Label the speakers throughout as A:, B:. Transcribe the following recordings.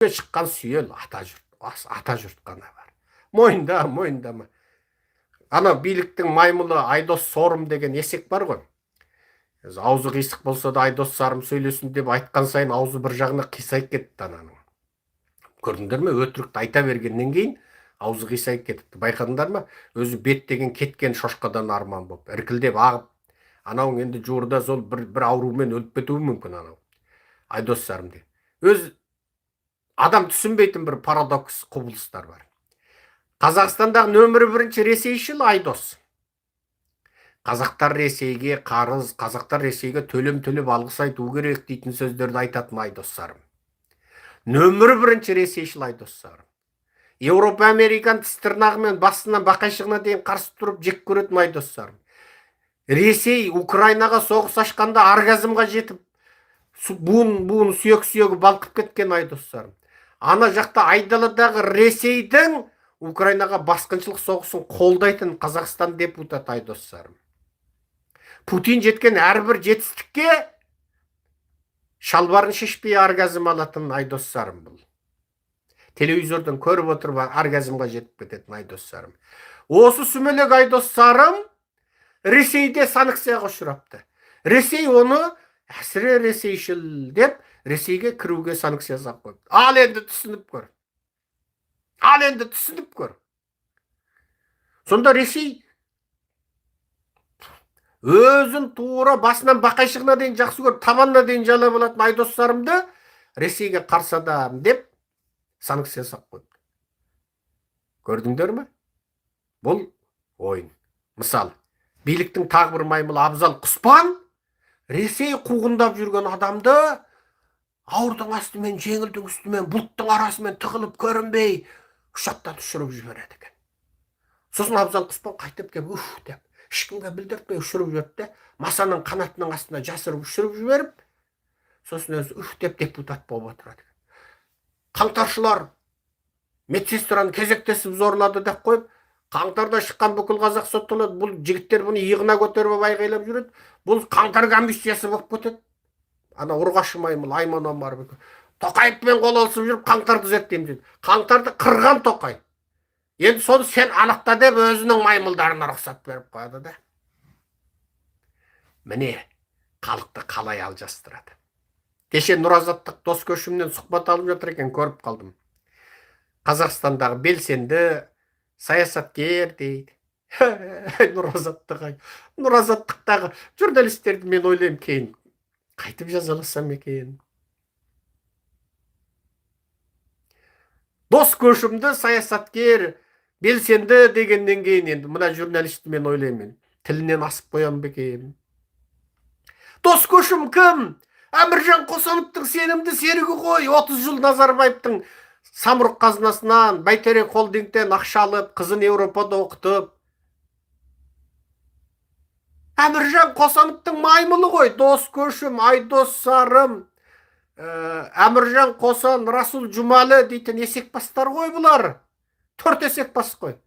A: Көзге шыққан сүйел ата жұрт, ата жұрт қана бар. Мойында, мойындама. Ана биліктің маймылы Айдос Сорым деген есек бар ғой. Аузы қисық болса да, «Айдос Сарым сөйлесін» деп айтқан сайын аузы бір жағына қисайып кетті ананың. Көрдіңдер ме? Өтірікті айта бергеннен кейін аузы қисайып кетіпті. Байқадыңдар ма? Өзі бет деген кеткен шошқадан арман болып, іркілдеп ағып, анауың енді жуырда сол бір аурумен өліп кетуі мүмкін анау. Айдос Сарым деген. Өз адам түсінбейтін бір парадокс құбылыстар бар. Қазақстандағы нөмірі бірінші ресейшіл Айдос. Қазақтар Ресейге қарыз, қазақтар Ресейге төлем төлеп, алғыс айту керек дейтін сөздерді айтатын Айдос Сарым. Нөмірі бірінші ресейшіл Айдос Сарым. Еуропа, Американы тіс тырнағымен, басынан бақайшығына дейін қарсы тұрып жек көретін Айдос Сарым. Ресей Украинаға соғыс ашқанда оргазмға жетіп, буын буын, сүйек сүйегі балқып кеткен Айдос Сарым. Ана жақта айдаладағы Ресейдің Украинаға басқыншылық соғысын қолдайтын Қазақстан депутаты Айдос Сарым. Путин жеткен әрбір жетістікке шалбарын шешпей оргазм алатын Айдос Сарым бұл. Телевизордан көріп отырып оргазмға жетіп кететін Айдос Сарым. Осы сүмелек Айдос Сарым Ресейде санкцияға ұшырапты. Ресей оны әсіре ресейшіл деп, Ресейге кіруге санкция салып қойыпты. Ал енді түсініп көр. Ал енді түсініп көр. Сонда Ресей өзін тура басынан бақайшығына дейін жақсы көріп, табанына дейін жалап алатын Айдос Сарымды Ресейге қарсы адам деп санкция салып қойыпты. Көрдіңдер ме? Бұл ойын. Мысалы, биліктің тағы бір маймылы Абзал Құспан Ресей қуғындап жүрген адамды ауырдың астымен, жеңілдің үстімен, бұлттың арасымен тығылып, көрінбей ұшақтан ұшырып жібереді екен. Сосын Абзал Құспан қайтып келіп, уф деп, ешкімге білдіртпей ұшырып жіберді де, масаның қанатының астына жасырып ұшырып жіберіп, сосын өзі уф деп депутат болып отырады. Қаңтаршылар медсестраны кезектесіп зорлады деп қойып, қаңтарда шыққан бүкіл қазақ сотталады. Бұл жігіттер бұны иығына көтеріп алып айғайлап жүреді. Бұл қаңтар комиссиясы болып кетеді. Ана ұрғашы маймыл Айман Омаров Тоқаевпен қол алысып жүріп, қаңтарды зерттеймін дейді. Қаңтарды қырған Тоқай. Енді соны сен анықта деп, өзінің маймылдарына рұқсат беріп қояды да. Міне, халықты қалай алжастырады. Кеше Нұразаттық Дос Көшімнен сұхбат алып жатыр екен, көріп қалдым. Қазақстандағы белсенді саясаткер дейді. Нұразаттық ай. Нұразаттықтағы журналистерді мен ойлаймын, кейін қайтып жазаласам екен. Дос Көшімді саясаткер, белсенді дегеннен кейін енді мына журналистті мен ойлаймын, тілінен асып қоям ба екен? Дос Көшім кім? Әміржан Қосановтың сенімді серігі ғой. 30 жыл Назарбаевтың Самұрық қазынасынан, Бәйтерек холдингтен ақша алып, қызын Еуропада оқытып. Әміржан Қосановтың маймылы ғой. Дос Көшім, Айдос Сарым, Әміржан Қосан, Расул Жұмалы дейтін есекбастар ғой бұлар. Төрт есекбас қой.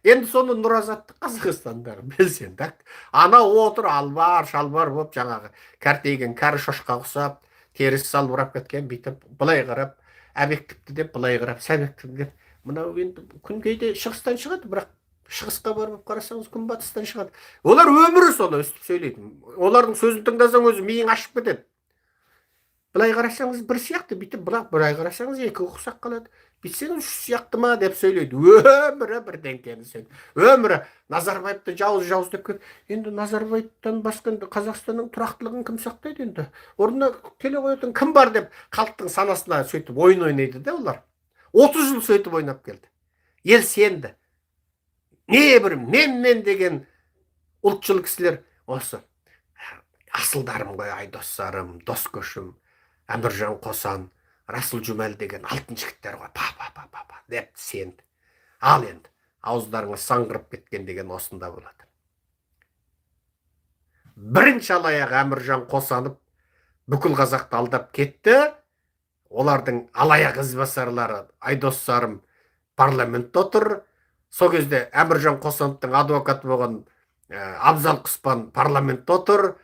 A: Енді соны Нұразаттық Қазақстандағы белсенді ана отыр албар шалбар болып, жаңағы кәртейген кәрі шошқа ұқсап, терісі салбырап кеткен, бүйтіп былай қарап әбектіпті деп, былай қарап сәбектіпті деп. Мынау енді күн кейде шығыстан шығады, бірақ шығысқа барып қарасаңыз, күн батыстан шығады. Олар өмірі солай өстіп сөйлейді. Олардың сөзін тыңдасаң, өзі миың ашып кетеді. Былай қарасаңыз, бір сияқты, бүйтіп былай қарасаңыз, екі ұқсап қалады, бүйтсеңіз, үш сияқты ма деп сөйлейді. Өмірі бірдеңкені сөйлейді. Өмірі Назарбаевты жауыз, жауыз деп келіп, енді Назарбаевтан басқа енді Қазақстанның тұрақтылығын кім сақтайды, енді орнына келе қоятын кім бар деп, халықтың санасына сөйтіп ойын ойнайды да. Олар 30 жыл сөйтіп ойнап келді. Ел сенді. Небір мен мен деген ұлтшыл кісілер осы асылдарым ғой, Айдос Сарым, Дос Көшім, Әміржан Қосан, Расул Жұмәл деген алтын жігіттер ғой, па па па па па деп сенді. Ал енді ауыздарыңа саңғырып кеткен деген осында болады. Бірінші алаяқ Әміржан Қосанов бүкіл қазақты алдап кетті. Олардың алаяқ ізбасарлары Айдос Сарым парламентте отыр. Сол кезде Әміржан Қосановтың адвокаты болған Абзал Құспан парламентте отыр.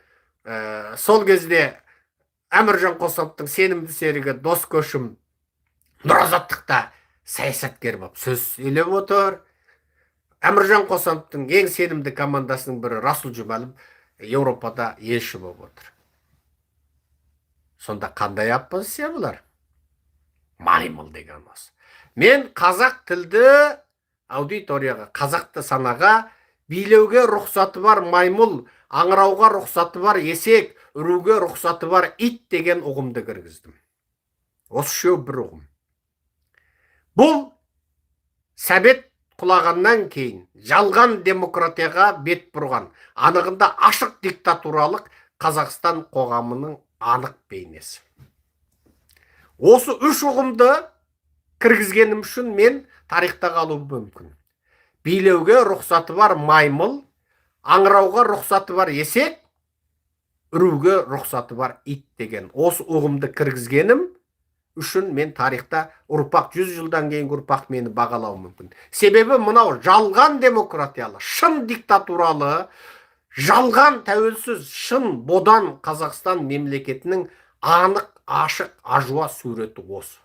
A: Сол кезде Әміржан Қосановтың сенімді серігі Дос Көшім Нұр-Азаттықта саясаткер болып сөз сөйлеп отыр. Әміржан Қосановтың ең сенімді командасының бірі Расул Жұмәлов Еуропада елші болып отыр. Сонда қандай оппозиция бұлар? Маймыл деген осы. Мен қазақ тілді аудиторияға, қазақты санаға билеуге рұқсаты бар маймыл, аңырауға рұқсаты бар есек, үруге рұқсаты бар ит деген ұғымды кіргіздім. Осы үшеуі бір ұғым. Бұл Сәбет құлағаннан кейін жалған демократияға бет бұрған, анығында ашық диктатуралық Қазақстан қоғамының анық бейнесі. Осы үш ұғымды кіргізгенім үшін мен тарихта қалуым мүмкін. Билеуге рұқсаты бар маймыл, аңырауға рұқсаты бар есек, үруге рұқсаты бар ит деген осы ұғымды кіргізгенім үшін мен тарихта ұрпақ, 100 жылдан кейінгі ұрпақ мені бағалауы мүмкін. Себебі мынау жалған демократиялы, шын диктатуралы, жалған тәуелсіз, шын бодан Қазақстан мемлекетінің анық, ашық, ажуа суреті осы.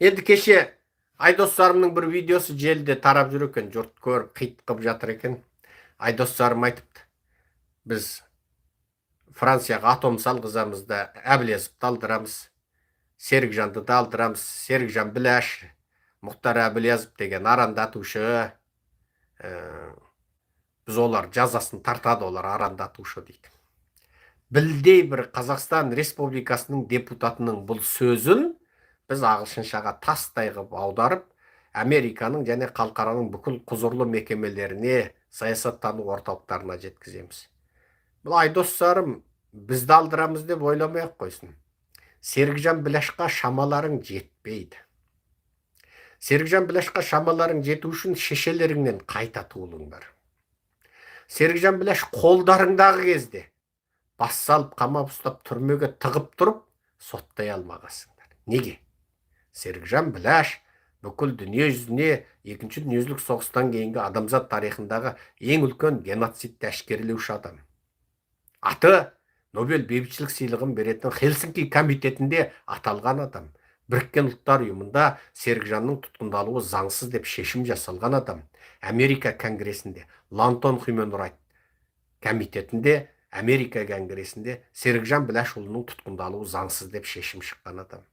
A: Енді кеше Айдос Сарымның бір видеосы желіде тарап жүр екен, жұрт көріп қит қып жатыр екен. Айдос Сарым айтыпты: біз Францияға атом салғызамыз да, Әблязовты алдырамыз, Серікжанды да алдырамыз. Серікжан Біләш, Мұхтар Әблязов деген арандатушы, біз олар жазасын тартады, олар арандатушы дейді. Білдей бір Қазақстан Республикасының депутатының бұл сөзін біз ағылшыншаға тастай қылып аударып, Американың және халықараның бүкіл құзырлы мекемелеріне, саясаттану орталықтарына жеткіземіз. Бұл Айдос Сарым бізді алдырамыз деп ойламай ақ қойсын. Серікжан Біләшқа шамаларың жетпейді. Серікжан Біләшқа шамаларың жету үшін шешелеріңнен қайта туылыңдар. Серікжан Біләш қолдарыңдағы кезде бас салып, қамап ұстап, түрмеге тығып тұрып соттай алмағансыңдар. Неге? Серікжан Біләш бүкіл дүние жүзіне екінші дүниежүзілік соғыстан кейінгі адамзат тарихындағы ең үлкен геноцидті әшкерелеуші адам. Аты Нобель бейбітшілік сыйлығын беретін Хельсинки комитетінде аталған адам. Біріккен Ұлттар Ұйымында Серікжанның тұтқындалуы заңсыз деп шешім жасалған адам. Америка Конгресінде, Лондон Human Rights комитетінде, Америка Конгресінде Серікжан Біләшұлының тұтқындалуы заңсыз деп шешім шыққан адам.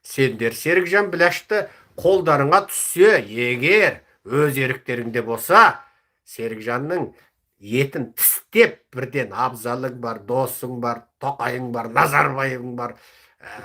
A: Сендер Серікжан Біләшті қолдарыңа түссе, егер өз еріктеріңде болса, Серікжанның етін тістеп бірден Абзалың бар, досың бар, Тоқайың бар, Назарбаевың бар,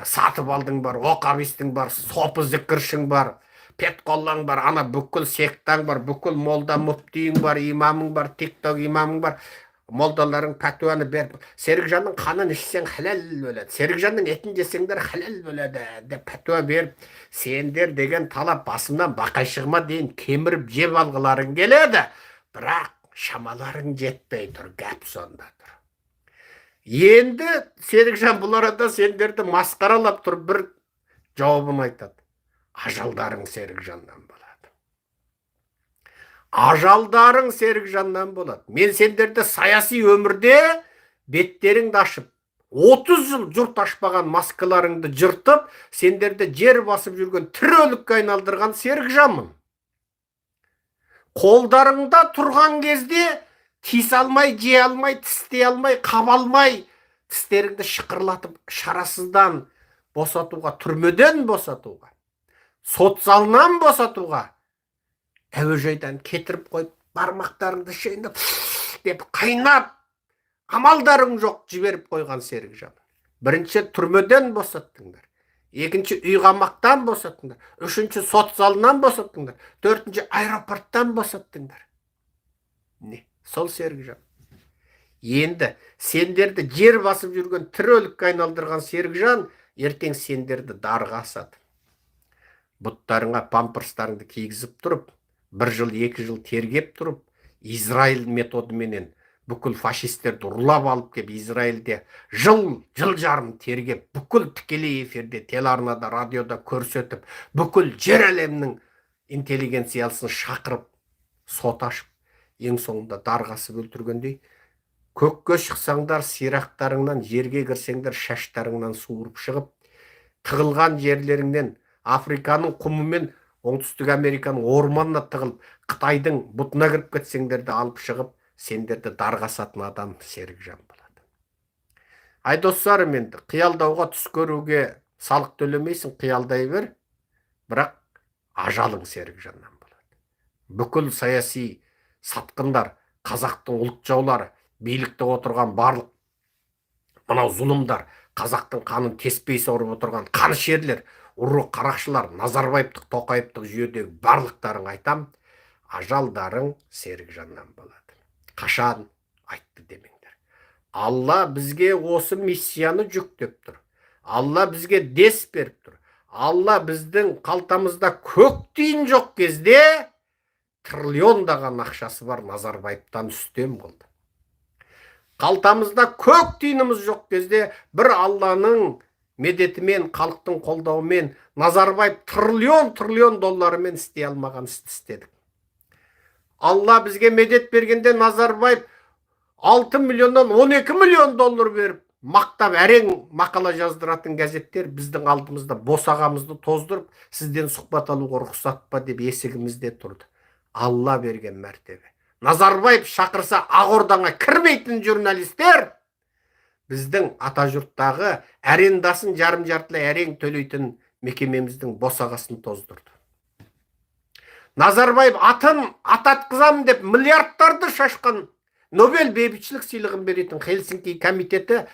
A: сатып алдың бар, оқабистің бар, сопы зікіршің бар, петқоллаң бар, ана бүкіл сектаң бар, бүкіл молда мүфтиің бар, имамың бар, тикток имамың бар, молдаларың пәтуаны беріп, Серікжанның қанын ішсең халал болады, Серікжанның етін жесеңдер халал болады деп пәтуа беріп, сендер деген талап басымнан бақайшығыма дейін кеміріп жеп алғыларың келеді, бірақ шамаларың жетпей тұр. Гәп сонда тұр. Енді Серікжан бұл арада сендерді масқаралап тұр, бір жауабын айтады: ажалдарың Серікжаннан болады, ажалдарың Серікжаннан болады. Мен сендерді саяси өмірде беттеріңді ашып, 30 жыл жұрт ашпаған маскаларыңды жыртып, сендерді жер басып жүрген тірі өлікке айналдырған Серікжанмын. Қолдарыңда тұрған кезде тиісе алмай, жей алмай, тістей алмай, қаба алмай, тістеріңді шықырлатып, шарасыздан босатуға, түрмеден босатуға, сот залынан босатуға, әуежайдан кетіріп қойып, бармақтарыңды шайнап деп қайнап, амалдарың жоқ, жіберіп қойған Серікжан. Бірінші түрмеден босаттыңдар, екінші үй қамақтан босаттыңдар, үшінші сот залынан босаттыңдар, төртінші аэропорттан босаттыңдар. Не сол Серікжан. Енді сендерді жер басып жүрген тірі өлікке айналдырған Серікжан ертең сендерді дарға асады. Бұттарыңа памперстарыңды кигізіп тұрып, бір жыл, 2 жыл тергеп тұрып, Израиль методыменен бүкіл фашистерді ұрлап алып келіп, Израильде жыл, жыл жарым тергеп, бүкіл тікелей эфирде, телеарнада, радиода көрсетіп, бүкіл жер әлемнің интеллигенциясын шақырып, сот ашып, ең соңында дарға асып өлтіргендей, көкке шықсаңдар сирақтарыңнан, жерге кірсеңдер шаштарыңнан суырып шығып, Тығылған жерлеріңнен Африканың құмы мен Оңтүстік Американың орманына тығылып, Қытайдың бұтына кіріп кетсеңдер де алып шығып, сендерді дарға асатын адам Серікжан болады. Айдос Сарым, енді қиялдауға, түс көруге салық төлемейсің, қиялдай бер, бірақ ажалың Серікжаннан болады. Бүкіл саяси сатқындар, қазақтың ұлт жаулары, билікте отырған барлық мынау зұлымдар, қазақтың қанын теспей сорып отырған қанішерлер, ұры қарақшылар, назарбаевтық, тоқаевтық жүйедегі барлықтарың айтам, ажалдарың Серікжаннан болады. Қашан айтты демеңдер. Алла бізге осы миссияны жүктеп тұр. Алла бізге дес беріп тұр. Алла біздің қалтамызда көк тиын жоқ кезде триллиондаған ақшасы бар Назарбаевтан үстем қылды. Қалтамызда көк тиынымыз жоқ кезде бір Алланың медетімен, халықтың қолдауымен Назарбаев триллион триллион долларымен істей алмаған істі істедік. Алла бізге медет бергенде Назарбаев 6 миллионнан 12 миллион доллар беріп мақтап әрең мақала жаздыратын газеттер біздің алдымызда босағамызды тоздырып, сізден сұхбат алуға рұқсат па деп есігімізде тұрды. Алла берген мәртебе. Назарбаев шақырса Ақордаңа кірмейтін журналистер біздің атажұрттағы арендасын жарым жартылай әрең төлейтін мекемеміздің босағасын тоздырды. Назарбаев атын ататқызамын деп миллиардтарды шашқан Нобель бейбітшілік сыйлығын беретін Хельсинки комитеті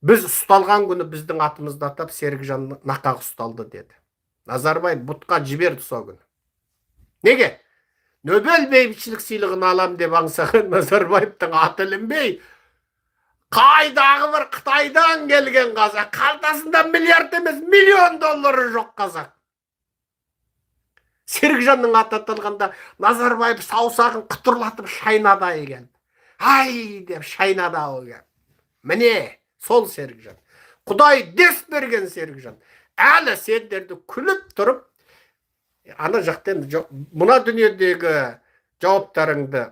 A: біз ұсталған күні біздің атымызды атап, Серікжан нақақ ұсталды деді. Назарбаев бұтқа жіберді сол күні. Неге? Нобель бейбітшілік сыйлығын алам деп аңсаған Назарбаевтың аты ілінбей, қайдағы бір Қытайдан келген қазақ, қалтасында миллиард емес, миллион доллары жоқ қазақ. Серікжанның аты аталғанда Назарбаев саусағын құтырлатып шайнады екен. Ай деп шайнады ау екен. Міне, сол Серікжан. Құдай дес берген Серікжан. Әлі сендерді күліп тұрып, ана жақта енді жоқ, мына дүниедегі жауаптарыңды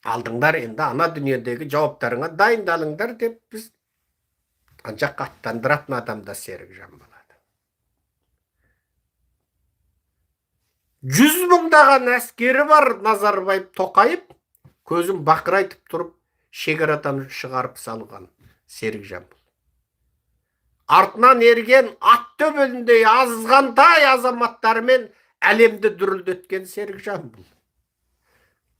A: алдыңдар, енді ана дүниедегі жауаптарыңа дайындалыңдар деп біз ана жаққа аттандыратын адам да Серікжан болады. 100 мыңдаған әскері бар Назарбаев, Тоқаев көзін бақырайтып тұрып шекарадан шығарып салған Серікжан. Артынан ерген ат төбеліндей азғантай азаматтарымен әлемді дүрілдеткен Серікжан бұл.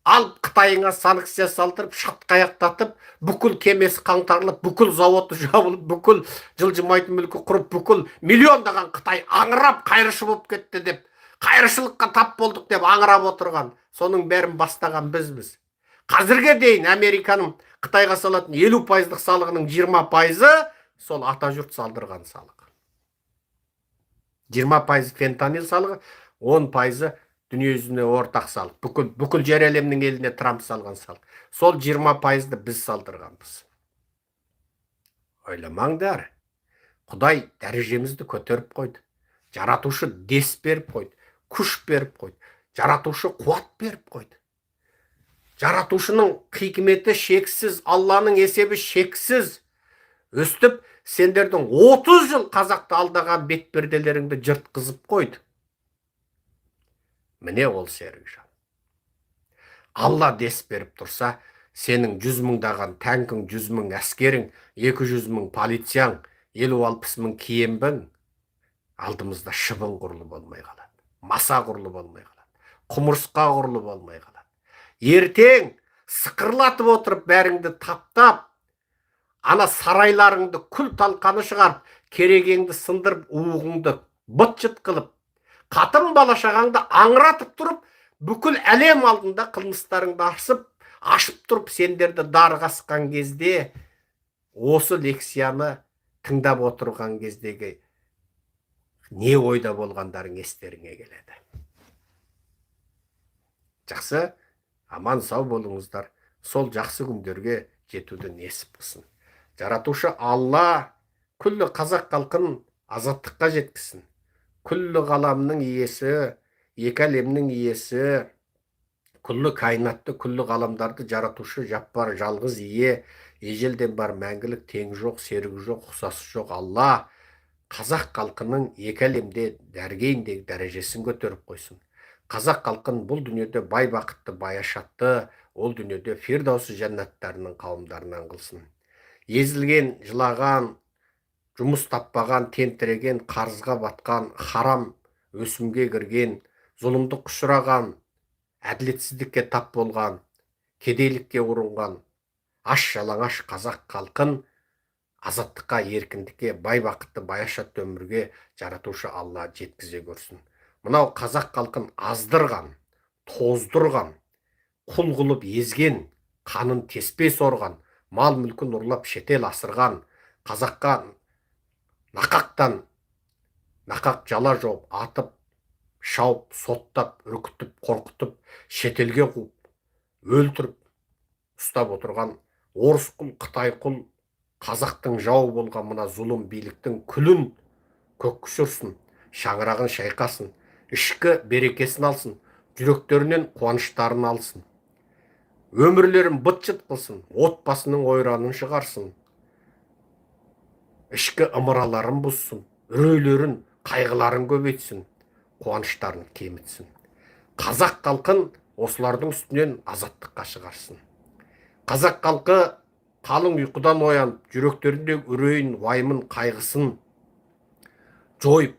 A: Ал Қытайыңа санкция салдырып, шатқаяқтатып, бүкіл кемесі қаңтарылып, бүкіл заводы жабылып, бүкіл жылжымайтын мүлкі құрып, бүкіл миллиондаған Қытай аңырап қайыршы болып кетті деп, қайыршылыққа тап болдық деп аңырап отырған, соның бәрін бастаған бізбіз. Қазірге дейін Американың Қытайға салатын 50%-лық салығының 20%-ы сол атажұрт салдырған салық. 20% фентанил салығы, 10%-ы дүниежүзіне ортақ салық. Бүкіл жер әлемнің еліне Трамп салған салық. Сол 20%-ды біз салдырғанбыз. Ойламаңдар. Құдай дәрежемізді көтеріп қойды. Жаратушы дес беріп қойды. Күш беріп қойды. Жаратушы қуат беріп қойды. Жаратушының хикметі шексіз, Алланың есебі шексіз. Өстіп сендердің 30 жыл қазақты алдаған бетперделеріңді жыртқызып қойды. Міне ол Серікжан. Алла дес беріп тұрса, сенің 100 мыңдаған тәнкің, 100 мың әскерің, 200 мың полицияң, 50-60 мың киембің алдымызда шыбын құрлы болмай қалады, маса құрлы болмай қалады, құмырсқа құрлы болмай қалады. Ертең сықырлатып отырып бәріңді таптап, ана сарайларыңды күл талқаны шығарып, керегеңді сындырып, уығыңды быт-шыт қылып, қатын бала шағаңды аңыратып тұрып, бүкіл әлем алдында қылмыстарыңды ашып тұрып, сендерді дарға асқан кезде, осы лекцияны тыңдап отырған кездегі не ойда болғандарың естеріңе келеді. Жақсы, аман сау болыңыздар. Сол жақсы күндерге жетуді несіп қылсын. Жаратушы Алла күллі қазақ халқын азаттыққа жеткізсін. Күллі ғаламның иесі, екі әлемнің иесі, күллі кайнатты, күллі ғаламдарды жаратушы жаппар жалғыз ие, ежелден бар мәңгілік тең жоқ, серігі жоқ, ұқсасы жоқ Алла Қазақ халқының екі әлемде дәргейіндегі дәрежесін көтеріп қойсын. Қазақ халқын бұл дүниеде бай бақытты, баяшатты, ол дүниеде фирдаусы жәннаттарының қауымдарынан қылсын. Езілген, жылаған, жұмыс таппаған, тентіреген, қарызға батқан, харам өсімге кірген, зұлымдық ұшыраған, әділетсіздікке тап болған, кедейлікке ұрынған аш жалаңаш қазақ халқын азаттыққа, еркіндікке, бай бақытты, баяшатты өмірге жаратушы Алла жеткізе көрсін. Мынау қазақ халқын аздырған, тоздырған, құл қылып езген, қанын теспей сорған, мал мүлкін ұрлап шетел асырған, қазаққа нақақтан нақақ жала жауып, атып, шауып, соттап, үркітіп, қорқытып, шетелге қуып, өлтіріп, ұстап отырған орыс құл, қытай құл, қазақтың жауы болған мына зұлым биліктің күлін көкке ұшырсын, шаңырағын шайқасын, ішкі берекесін алсын, жүректерінен қуаныштарын алсын, өмірлерін быт-шыт қылсын, отбасының ойранын шығарсын, ішкі ымыраларын бұзсын, үрейлерін, қайғыларын көбейтсін, қуаныштарын кемітсін. Қазақ халқын осылардың үстінен азаттыққа шығарсын. Қазақ халқы қалың ұйқыдан оянып, жүректеріндегі үрейін, уайымын, қайғысын жойып,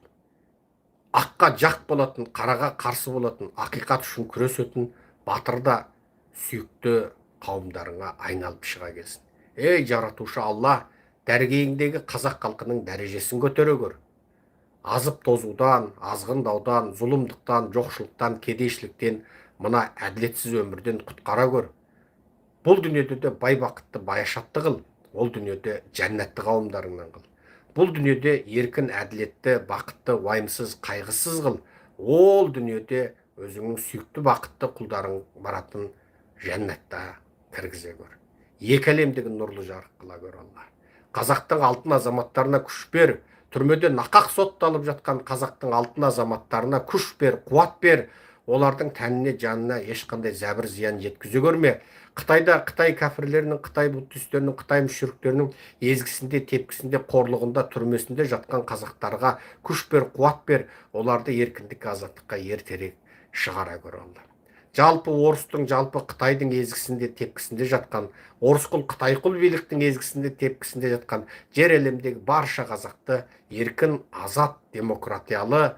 A: аққа жақ болатын, қараға қарсы болатын, ақиқат үшін күресетін батыр да сүйікті қауымдарыңа айналып шыға келсін. Ей, жаратушы Алла, дәргейіңдегі қазақ халқының дәрежесін көтере көр. Азып тозудан, азғындаудан, зұлымдықтан, жоқшылықтан, кедейшіліктен, мына әділетсіз өмірден құтқара көр. Бұл дүниеде де бай бақытты, баяшатты қыл, ол дүниеде жәннатты қауымдарыңнан қыл. Бұл дүниеде еркін, әділетті, бақытты, уайымсыз, қайғысыз қыл. Ол дүниеде өзіңнің сүйікті бақытты құлдарың баратын жәннатта кіргізе көр. Екі әлемдегі нұрлы жарық қыла көр, Алла. Қазақтың алтын азаматтарына күш бер. Түрмеде нақақ сотталып жатқан қазақтың алтын азаматтарына күш бер, қуат бер. Олардың тәніне, жанына ешқандай зәбір зиян жеткізе көрме. Қытайда қытай кәпірлерінің, қытай буддистерінің, қытай мүшіріктерінің езгісінде, тепкісінде, қорлығында, түрмесінде жатқан қазақтарға күш бер, қуат бер. Оларды еркіндікке, азаттыққа ертерек шығара көр, Алла. Жалпы орыстың, жалпы қытайдың езгісінде, тепкісінде жатқан, орысқұл, қытайқұл биліктің езгісінде, тепкісінде жатқан жер әлемдегі барша қазақты еркін, азат, демократиялы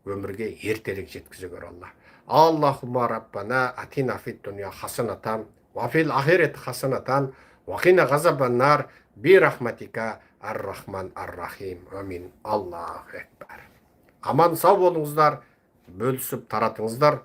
A: өмірге ертерек жеткізе көр, Алла. Аллахумма раббана атина фид дуния хасанатан уа фил ахирати хасанатан уа қина ғазабан би рахматика ар рахман ар рахим. Амин. Аллаху акбар. Аман сау болыңыздар, бөлісіп таратыңыздар.